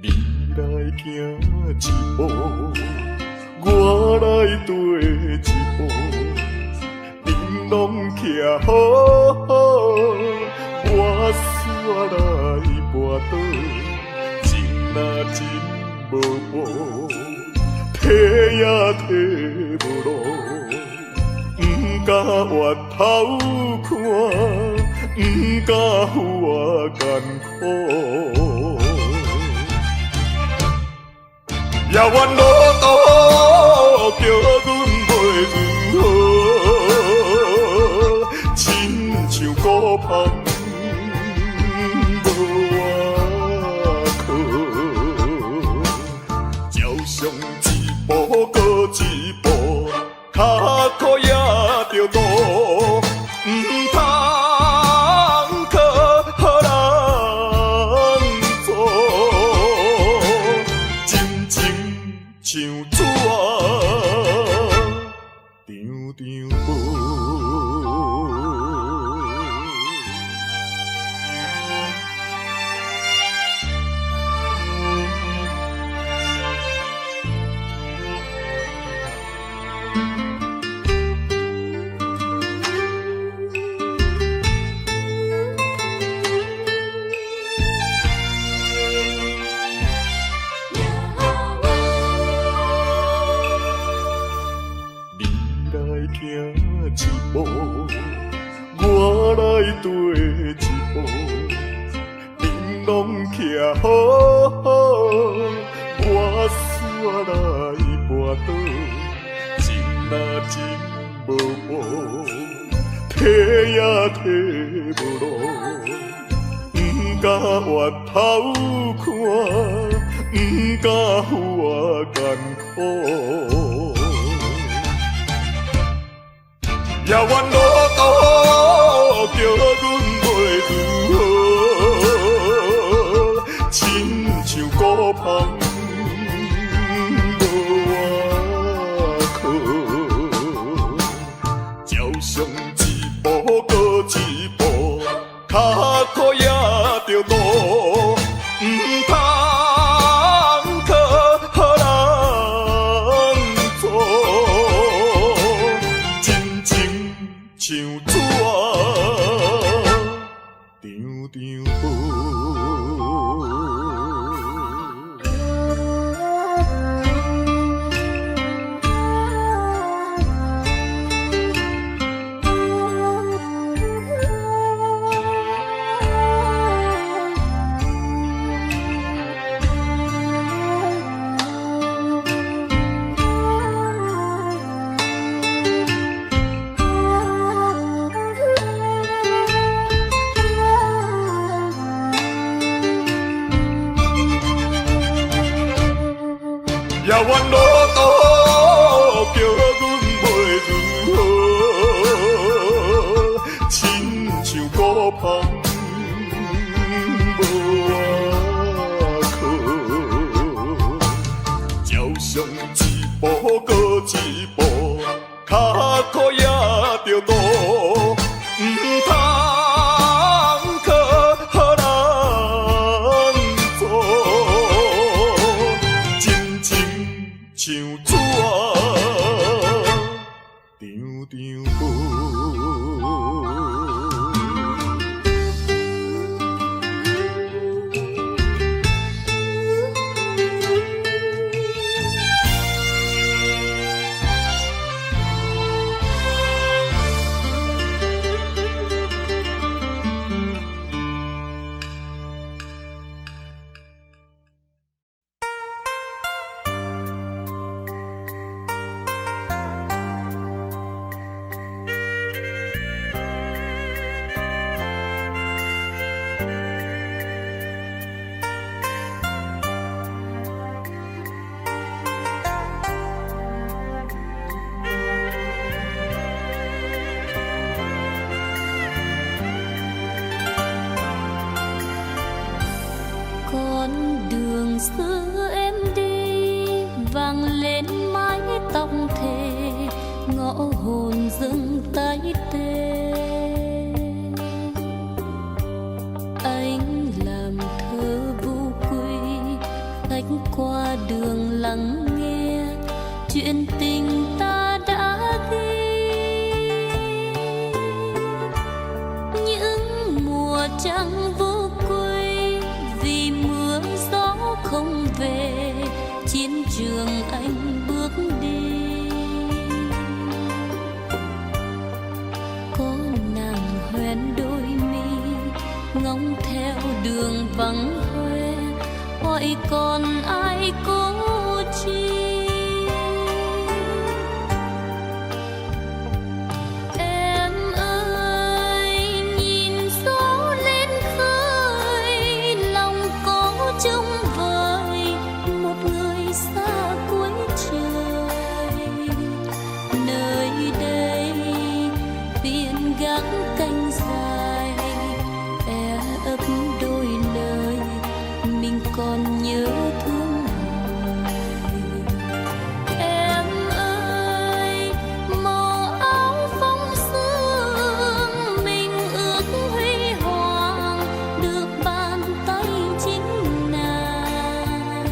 你來行一步，我來綴一步，燈籠徛好好，我煞來跋倒，情若真無報，退也退無路，毋敢回頭看，毋敢予我艱苦。遙遠路途叫阮袂如何，親像孤帆無倚靠，照上一步閣一步，跤苦也著渡，毋通靠人阻，真情像紙，張張薄。行一步，我來綴一步，恁攏徛好好，我煞來跋倒，真啊真無報，提也提無落，毋敢回頭看，毋敢予我艱苦。遙遠路途叫阮袂如何，親像孤帆無倚靠，照常一步閣一步，跤苦也著路，毋通靠人阻，真情像紙，張張薄。遙遠路途叫阮袂如何，親像孤帆無倚靠，照常一步閣一步，跤苦也著路，毋通靠人阻，真情像紙，張張薄。 Con đường xưa em đi vang lên mái tóc thề, ngõ hồn dâng tái tê. Anh làm thơ vu quy, khách qua đường lắng nghe chuyện tình ta đã ghi. Những mùa trăng vu quy vì mưa gió không về, chiến trường anh bước đi. Có nàng hoen đôi mi ngóng theo đường vắng hoe, hỏi còn ai cố chi. Em ơi nhìn gió lên khơi, lòng có trông vời một người xa cuối trời. Nơi đây phiên gác canh dài, e ấp đôi lời mình còn nhớ thương hoài. Em ơi màu áo phong sương, mình ước huy hoàng được bàn tay chính nàng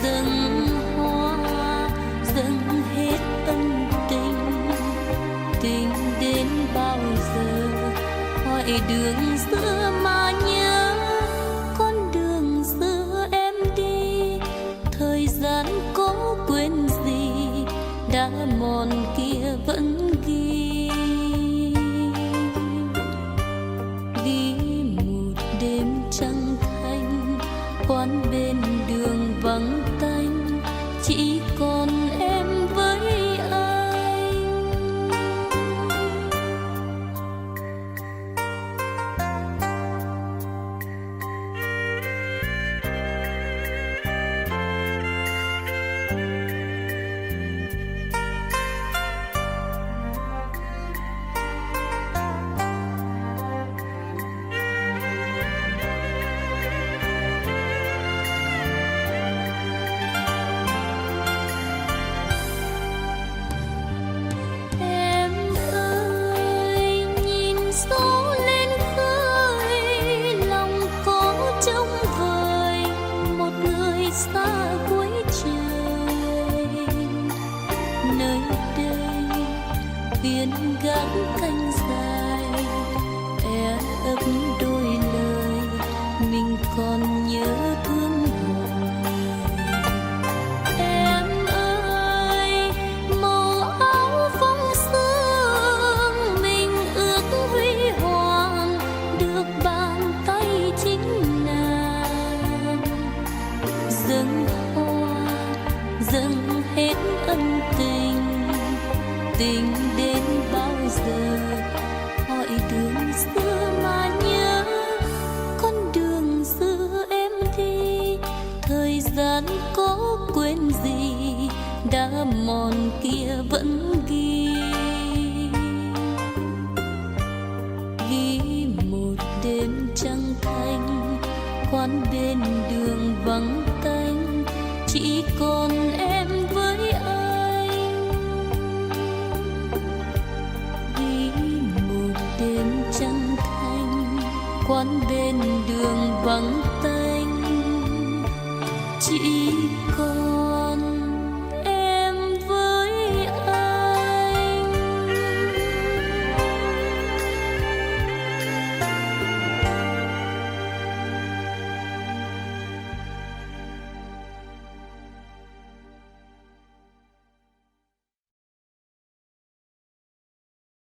dâng hoa dâng hết ân tình. Tình đến bao giờ hỏi đường xưa mà nhớ, con đường xưa em đi thời gian có quên gì, đã mòn kia vẫn Phiên gác canh dài e ấp đôi lời mình còn nhớ thương hoài. Em ơi, màu áo phong sương mình ước huy hoàng được bàn tay chính nàng dâng hoa, dâng hết ân tình. Tình đến bao giờ hỏi đường xưa mà nhớ, con đường xưa em đi, thời gian có quên gì, đã mòn kia vẫn ghi. Ghi một đêm trăng thanh, quán bên đường vắng tanh, chỉ còn em với anh. Ghi một đêm trăng thanh, quán bên đường vắng tanh, chỉ